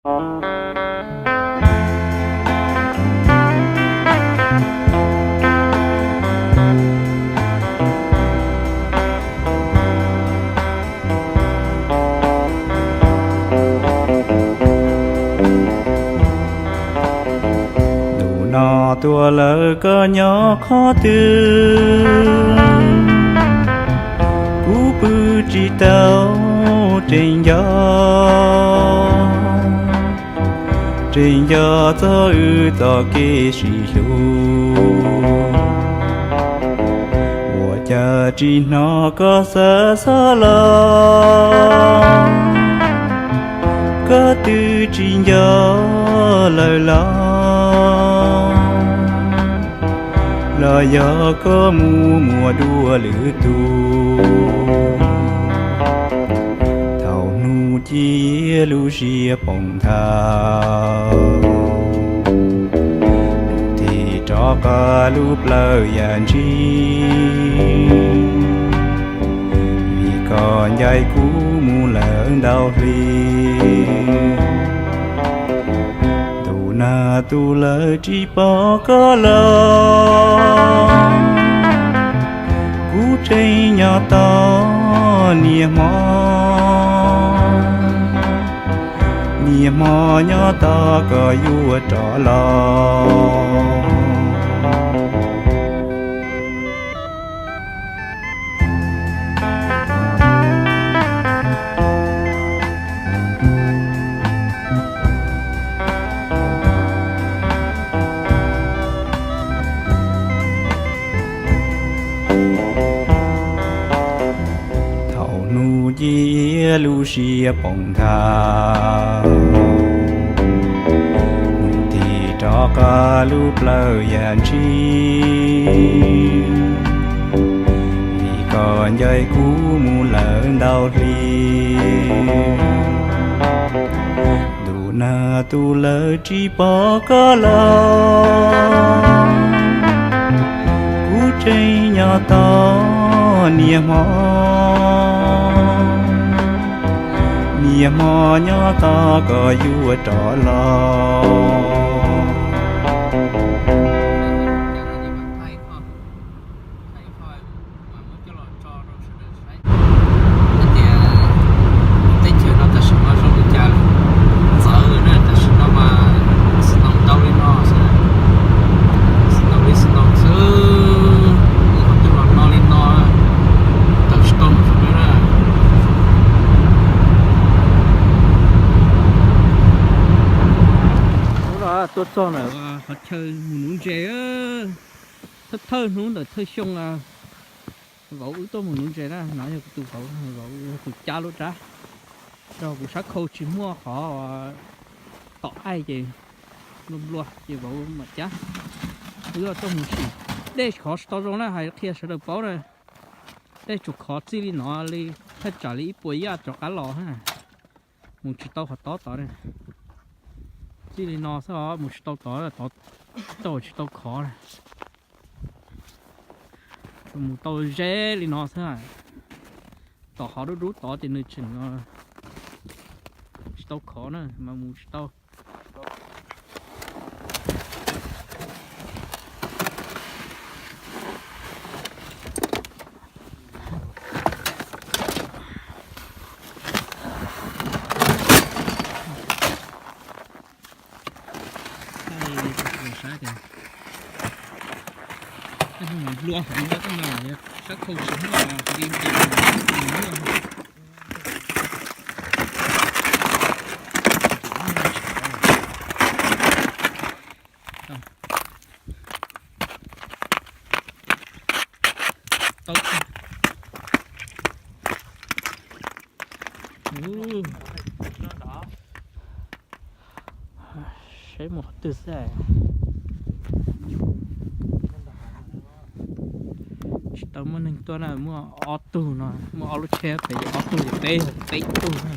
Ntu no tuaj lawm koj nyob qhov twg, kuv pw tsis tau tseem nco, tseem nco txog wb txoj kev sib hlub. Ua cas tsis hnov koj xav xob los, koj twb tsis nco lawm los, los yog koj mus muaj dua lwm tus. Thaum hnub ci lub siab poob nthav, nws thiaj rov qab lub plawv yam ntshis, vim koj ncaim kuv mus lawm ntau hli. Ntu no tuaj lawm tsis pom koj los, kuv tseem nyob tos niaj hmo, niaj hmo nyob tos koj yuav rov los. Thaum hnub ci lub siab poob nthav, nws thiaj rov qab lub plawv yam ntshis, vim koj ncaim kuv mus lawm ntau hli. Ntu no tuaj lawm tsis pom koj los, kuv tseem nyob tos niaj hmo, niaj hmo nyob tos koj yuav rov los. Tias teb chaws no tam sim no zoo li cas, txawv na, tam sim no mas snow ntau li no xwb, snow li snow xwb, qhov twg los no li no, tawm tsis tau mus li na. Hnub no tuaj txog ntawm qhov chaw mus nuv ntses, thawj thawj hnub ntawm thawj xyoo, vauv wb tuaj mus nuv ntses na, no yog kuv tus vauv, vauv yog tus cab lub rab, rau kuv sab khau tsis muaj qhov tom aij ces nplua nplua ces vauv mam cab. Wb tuaj mus sim dej khov tsis tau zoo na, hais qhia sawv daws paub na, dej tsuas khov txij li no li thaj tsam li ib puas yaj rov qab los na. Mus tsis tau qhov tob tod na, txij li no xwb os, mus tsis tau tod, tod tsis tau khov na. Mus tau ze li no xwb, tom qhov dub dub tod ces nws tseem tsis tau khov na mas mus tsis tau. Nplua heev, sab khau tsis muaj li nce muaj. Tau. Saib mus qhov twg xwb. Tsis tau muaj neeg tuaj na, muaj ob tug no, muaj ob lub tsheb pem, ob tug ces peb, peb tug na.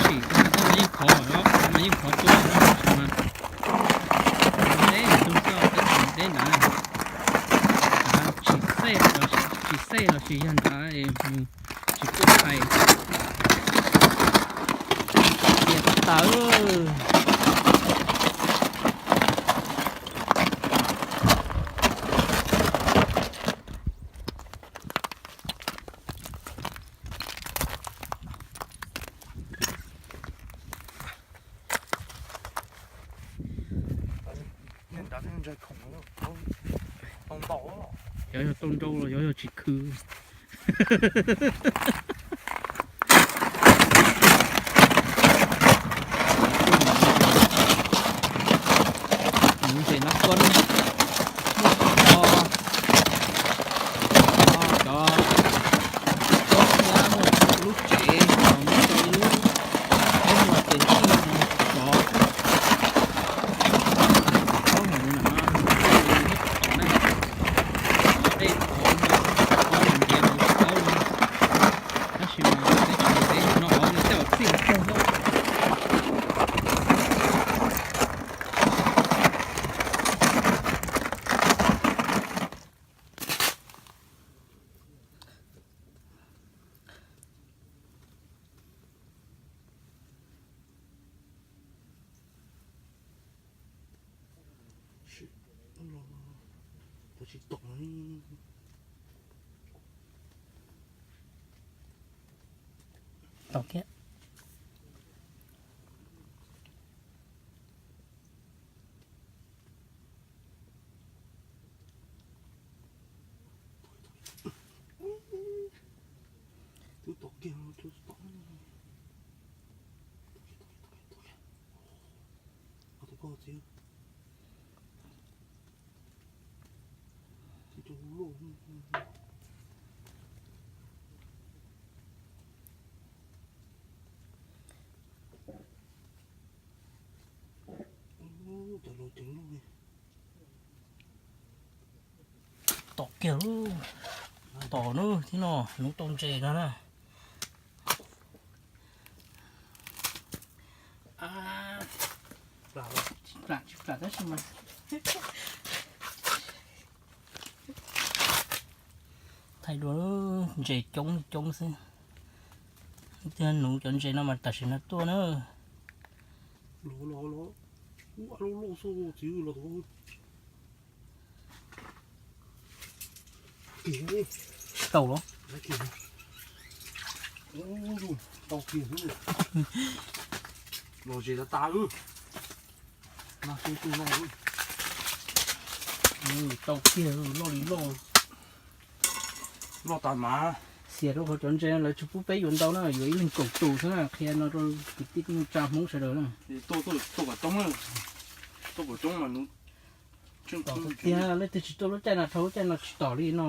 Sim mas yeej khov, mas yeej khov tuaj, deb tus xwb, deb ntawd. Tsis xej los sis yog nrad mus tsis pub hais. Tias tau tas. Yog yog tau nrau los yog yog tsis khw. Nuv ntses no koj muaj cov, cov, cov, cov muaj lub tsev no muaj tau ib lub, muaj tes tij no cov, cov no na, tej qhov no, qhov no ntiav mus tsis tau li. Tab sis mas peb tsis peb no qhov no tej txij tag xwb. Tab sis tom, tom kiag. Twb tom kiag, twb tom. Tus koj txiv. Tom kiag lub, tom nub thib no nuv tau ntses no na. Plam tsis plam tab sis mas thaij dua, ntses coob coob xwb. Tiag nuv cov ntses no mas tam sim no tuaj na. Tau los, tau kiag, los zes tas tas. Tau kiag, loj li loj, loj tas mas. Xiam rau qhov cov ntses lawv tsis pub peb yuav ntau na, yuav ib leeg kaum tus xwb na, qhia no rau kwv tij neej tsa Hmoob sawv daws na. Tuaj kom coob, tuaj kom coob mas. Tom tiag, leej twg tsis tuaj lub caij no dhau lub caij no tsis tom li no.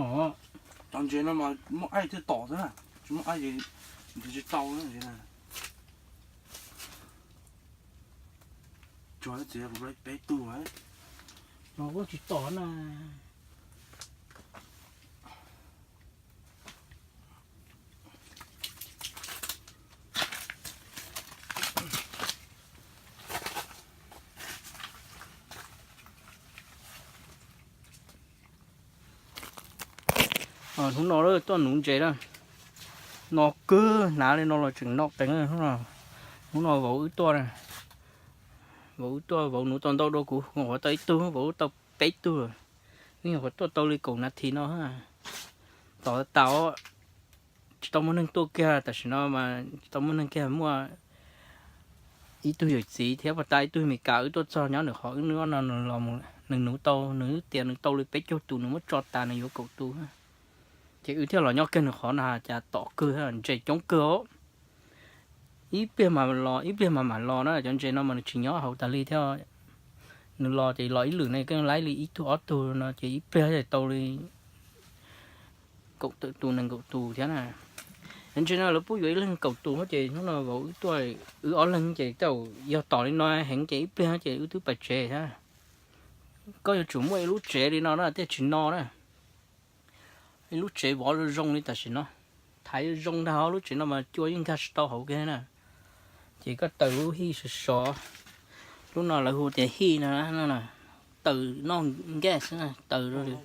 Cov ntses no mas muaj aib thiaj tom xwb, tsis muaj aib ces tsis tau. Tso txiv peb tug no kuj tsis tom na. Hnub no tuaj nuv ntses na, no kawg, hnav li no los tseem no qees. Hnub no vauv wb tuaj, vauv wb tuaj, vauv nuv tau ntau dua kuv, nyuam qhuav tau ib tug, vauv wb tau peb tug. Nyuam qhuav tuaj tau li kaum nas this no. Tom tas, tsis tau muaj neeg tuaj kiag, tam sim no mas tsis tau muaj neeg kiag, muaj ib tug yawm txiv thiab pog tas ib tug Meskas wb tuaj txog nyob nws qhov, wb nws ob no nws los, nws nuv tau, nws tias nws tau li peb caug tus, nws muab tso tas nws yuav kaum tus. Ces wb thiaj los nyob kiag nws qhov no, cas tom kawg, ntses coob kawg os. Ib pliag mas los, ib pliag mas mam los na, cov ntses no mas nws tsis nyob hauv tas li thiab. Nws los ces los ib lwm ne, koj laib li ib tug ob tug no ces ib pliag tau li kaum tawm tus, nees nkaum tus thiab na. Cov ntses no lawv pub yuav ib leeg kaum tus ces hnub no vauv wb tuaj, wb ob leeg ces tej zaum yog tom li no heev ces ib pliag ces wb twb pais tsev thiab. Koj yuav tsum muaj ib lub tsev li no na thiaj tsis no na. Ib lub tsev vov zoo zoo li tam sim no, thaiv zoo ntag, lub tsev no mas cua yeej nkag tsis tau hauv kiag na. Ces koj taws lub hij sov sov, lub no lawv hu tias hij no, taws noj nkaj xwb, taws rau.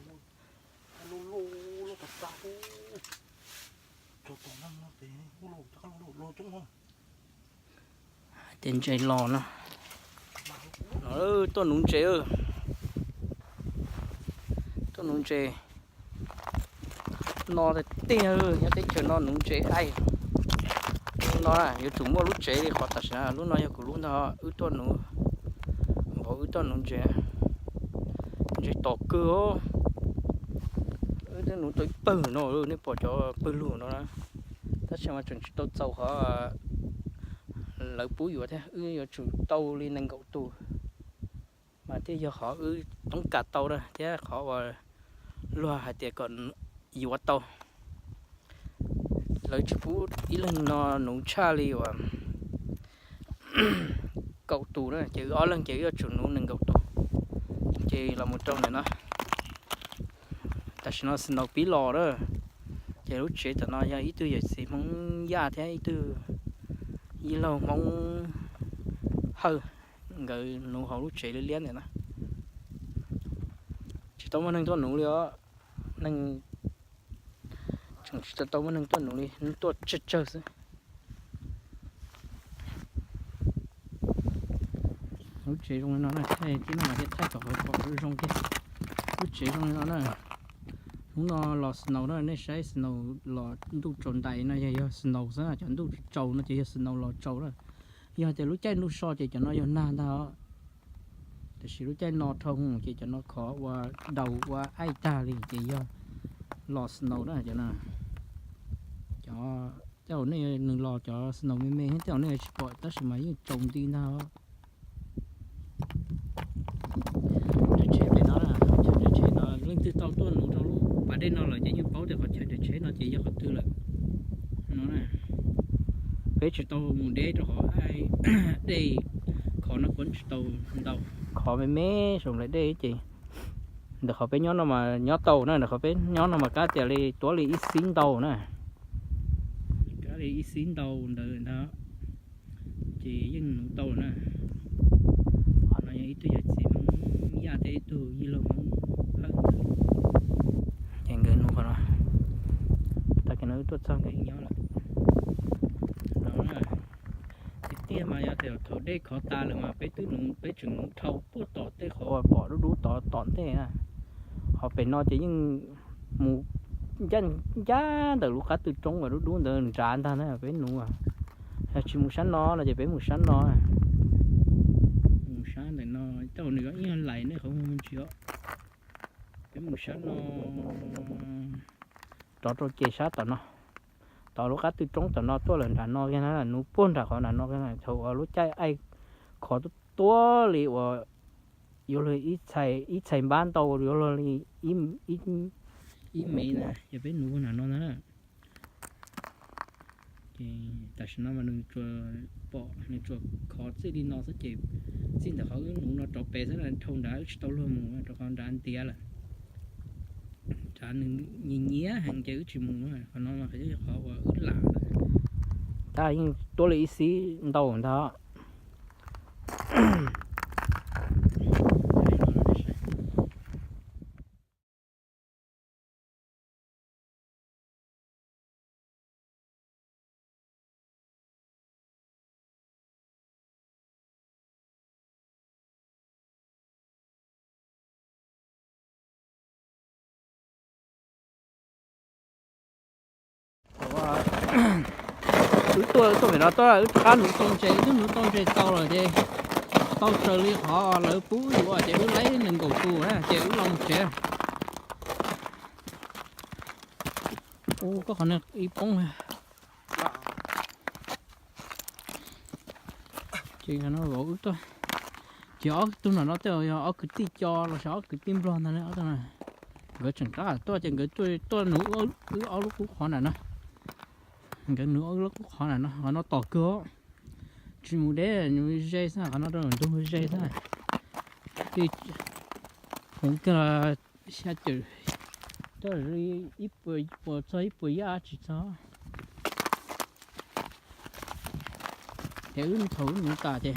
Ces ntses los no, tuaj nuv ntses, tuaj nuv ntses no tiag tiag, nyob teb chaws no nuv ntses aib. No yuav tsum muaj lub tsev li qhov tam sim no, lub no yog kuv lub ntag, wb tuaj nuv, npaum wb tuaj nuv ntses, ntses tom kawg os. Wb twb nuv tau ib pawg no, nej pom cov pawg lug no na, tab sis mas tseem tsis tau txaus qhov lawv pub yuav thiab, wb yuav tsum tau li nees nkaum tus mas thiaj yog qhov wb toob kas tau na, thiab qhov uas luag hais tias kom yuav tau. Lawv tsis pub ib leeg no nuv tshaj li uas kaum tus na, ces wb ob leeg ces wb yuav tsum nuv nees nkaum tus. Ces los mus rau ntawm no, tam sim no snow pib los na, ces lub tsev tom no yog ib tug yawm txiv Hmoob Yaj thiab ib tug yij laug Hmoob Hawj, nkawd nuv hauv lub tsev liab liab ntawm no. Tsis tau muaj neeg tuaj nuv li os, neeg tseem tsis tau muaj neeg tuaj nuv li, tuaj tsawg tsawg xwb. Lub tsev zoo li no na, thaij tib no mas thiaj thaij kom pom zoo zoo thiab. Lub tsev zoo li no na. Hnub no los snow na, nej saib snow los ntuj tsaus ntais no yog, yog snow xwb, cov ntuj tsaus no ces yog snow los tsaus na. Yog tias lub caij ntuj so ces cov no yog nag ntag os. Tiam sis lub caij no dhau ces cov no khov ua daus ua aib tag li ces yog los snow na cov no. Cov, tej zaum nej nws los cov snow me me thiab tej zaum nej tsis pom tab sis mas yeej tsaus nti ntag os. Tsev pem no, tsev no leej twg tau tuaj nuv rau lub pas dej no lawm ces yeej paub tias qhov chaw tsev no ces yog qhov twg lawm. No, peb tsis tau mus deb rau qhov dej khov no kuv tsis tau ntau. Khov me me saum nplaim dej ces ntawm qhov peb nyob no mas nyob tau na, ntawm qhov peb nyob no mas kab tias li tuav li ib xib ntau na. Kab li ib xib ntau ntawd ntag. Ces yeej nuv tau na. Qhov no yog ib tug yawm txiv Hmoob Yaj thiab ib tug yij laug Hmoob Hawj. Ces nkawd nuv qhov no, tag kis no wb tuaj txog nkawd nyob lawm. No, tiag tiag mas yog tias thaum dej khov tas lawm mas peb twb nuv, peb tseem nuv dhau puag tom tej qhov uas pom dub dub tod tom ntej na. Ho pem no ces yeej mus ncaj ncaj ntawm lub qab tw roob uas dub dub ntawd nrad ntag na peb nuv. Yog tsis mus sab no no ces peb mus sab no. Mus sab ntawm no, tej zaum nws ib yog lais nej qhov muag ntsis os. Peb mus sab no, rov rau ces sab tom no, tom lub qab tw roob tom no tuaj lawm nram no kiag na, nuv puag nram qhov nram no kiag na, thaum uas lub caij aib khov tuaj li uas yuav luag ib txhais npab ntau, yuav luag li ib mev na, ces peb nuv puag nram no ntag na. Ces tam sim no mas nws tsuas pom, nws tsuas khov txij li no xwb ces txij ntawm qhov wb nuv no rov pem xwb na, dhau nrad wb tsis tau luag mus rau qhov nrad ntiav lawm. Nrad nws nyias nyiav heev ces wb tsis mus, qhov no mas qhov yog qhov uas wb lam. Tab yeej tuab li ib xib ntau ntag. Wb tuaj, wb tuaj pem no tuaj, wb rov qab nuv tau ntses, wb twb nuv tau ntses txaus lawm ces tau raws li qhov lawv pub yuav ces wb laib nees nkaum tus na ces wb los mus tsev. Ua koj qhov no ib poob. Ces no vauv wb tuaj, ces ob tug nram no tej zaum yog ob kwv tij co los sis ob kwv tij nplog ntag ne, ob tug na. Nkawd tseem rov qab tuaj ces nkawd tuaj nuv wb ob lub qub qhov nram no. Nkawd nuv wb lub qub qhov nram no, qhov no tom kawg. Tsis mus deb, nws ze xwb, qhov no rau ntug ze xwb. Hmoov kiag xya caum, ib puas, puas txog ib puas yaj tsis txog. Ces wb thaum wb mus tas ces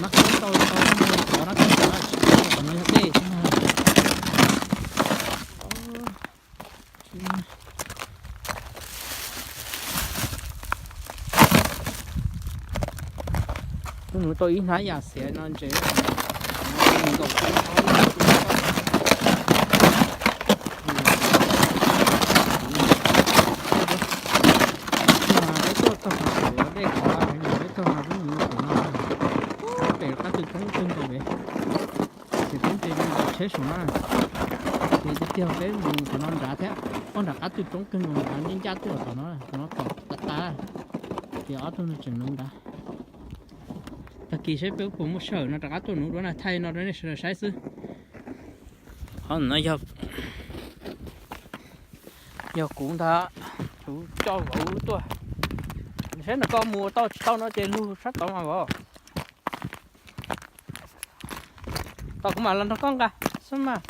nab qab tau tau qhov nab qab tsis tau, qhov no yog dej xwb. Tau ib hnab yam xiav no ntses nkaum peb tuaj txog qhov dej qhov heev, peb txog no peb mus pem no, pem qab twg coob kawg nkaus li. Ces peb nce tsheb saum no, ces tiag tiag peb mus qhov no nrad thiab, ob nram qab twg coob kawg nkaus nrad, ncaj ncaj twb tom no, tom no tom tas tas, ces ob tug no tseem nrad. Tag kis saib peb puas muaj sij hawm no rov qab tuaj nuv dua na, thaij no rau nej sawv daws saib xwb. Qhov no yog kuv ntag, kuv coj vauv tuaj. Saib nrog koj mus tau tsis tau no ces lug sab tod mas vauv. Tau kuv mam los nrog koj nqa xwb mas.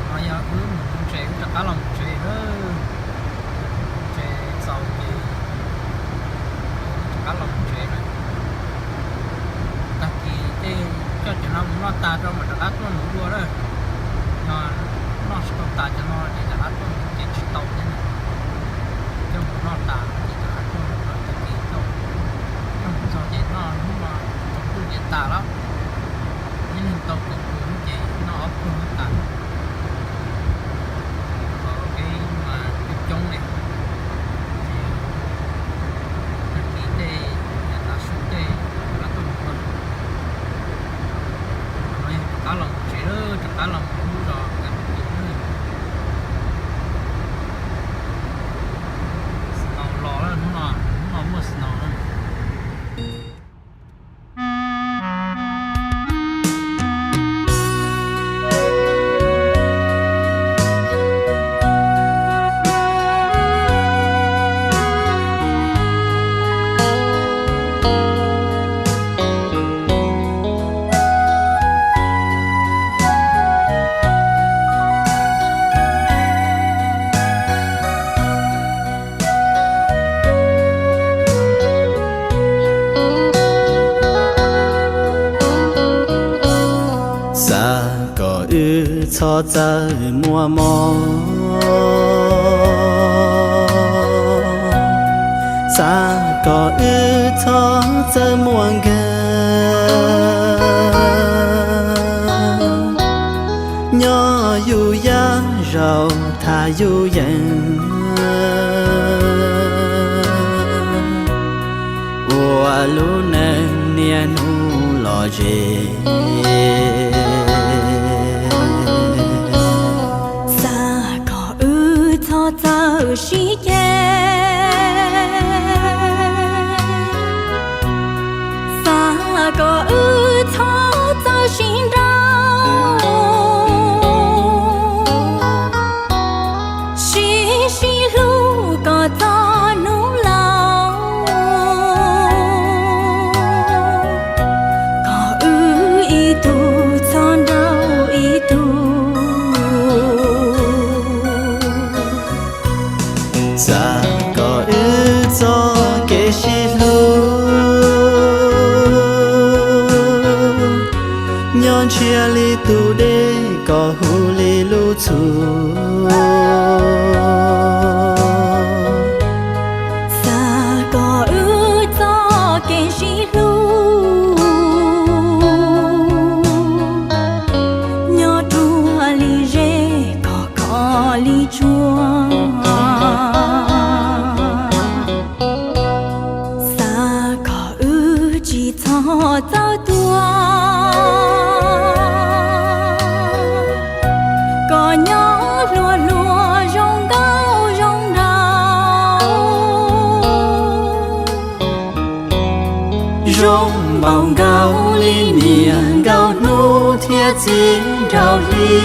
No yog wb mus tsev, wb rov qab los mus tsev lawm. Tsev txaus ces rov qab los mus tsev lawm. Tag kis tej coj cov no mus noj tas rau mam rov qab tuaj nuv dua lawm. Yog noj tsis tau tas cov no ces rov qab tuaj nuv ces tsis tau thiab na. Coj mus noj tas ces rov qab tuaj nuv, tag kis coj mus txog ces noj hnub no tsaus ntuj ces tas lawm. Ib leeg tau kaum puas hnub ces noj ob puas hnub tas. Qhov peb mas coob coob li, ces tag kis tej yav tav su tej rov qab tuaj mus no. Qhov no yog rov qab los mus tsev lawm, rov qab los mus lub zos Nkas Tus lawm. Snow los lawm, hnub no, hnub no muaj snow lawm. Xav kom wb txhob txawj muaj mob, xav kom wb txhob txawj muaj nkawm. Nyob yus yaj zaus tham yus yees, ua lub neej niaj hnub lom zem. Xav kom wb txhob txawj sib ceg, xav kom wb txhob txawj sib nrauj, sib sib hlub kom txog hnub laus, kom wb ib tug txhob nrauj ib tug. Xav kom wb txoj kev sib hlub nyob ntshiab li tus dej kom huv li lub txhua. Xav kom wb txoj kev sib hlub nyob ruaj li zej kom khov li tsuag. Xav kom wb tsis txhob txawj tuag, kom nyob hluas hluas zoo nkauj zoo nraug, zoo npaum nkaus li niam nkauj hnub thiab txiv nraug hli,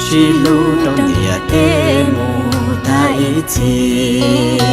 sib hlub rau ntiaj teb mus tag ib txhis.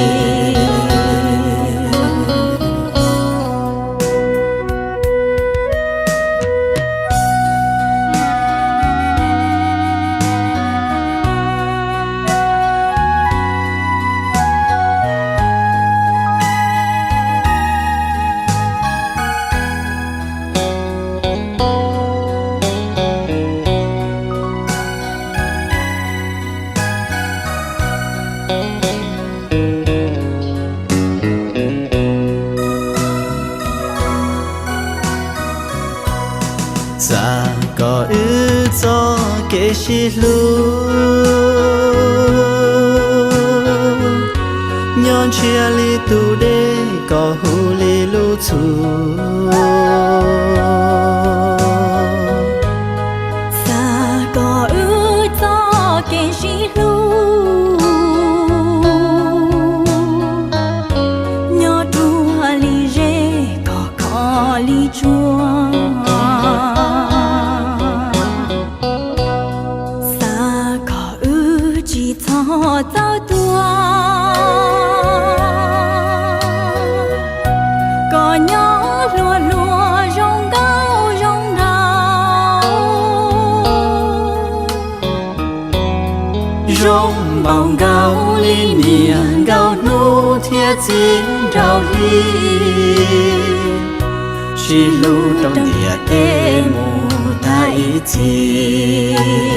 Xa kom wb txoj kev sib hlub nyob ntshiab li tus dej kom huv li lub txhua. Xa kom wb txoj kev sib hlub nyob ruaj li zej kom khov li tsua. Xa kom wb tsis txhob txawv tuag kom nyob hluas hluas zoo nkauj zoo nraug. Zoo npaum nkaus li niam nkauj hnub thiab txiv nraug hli, sib hlub rau ntiaj teb mus tag ib txhis.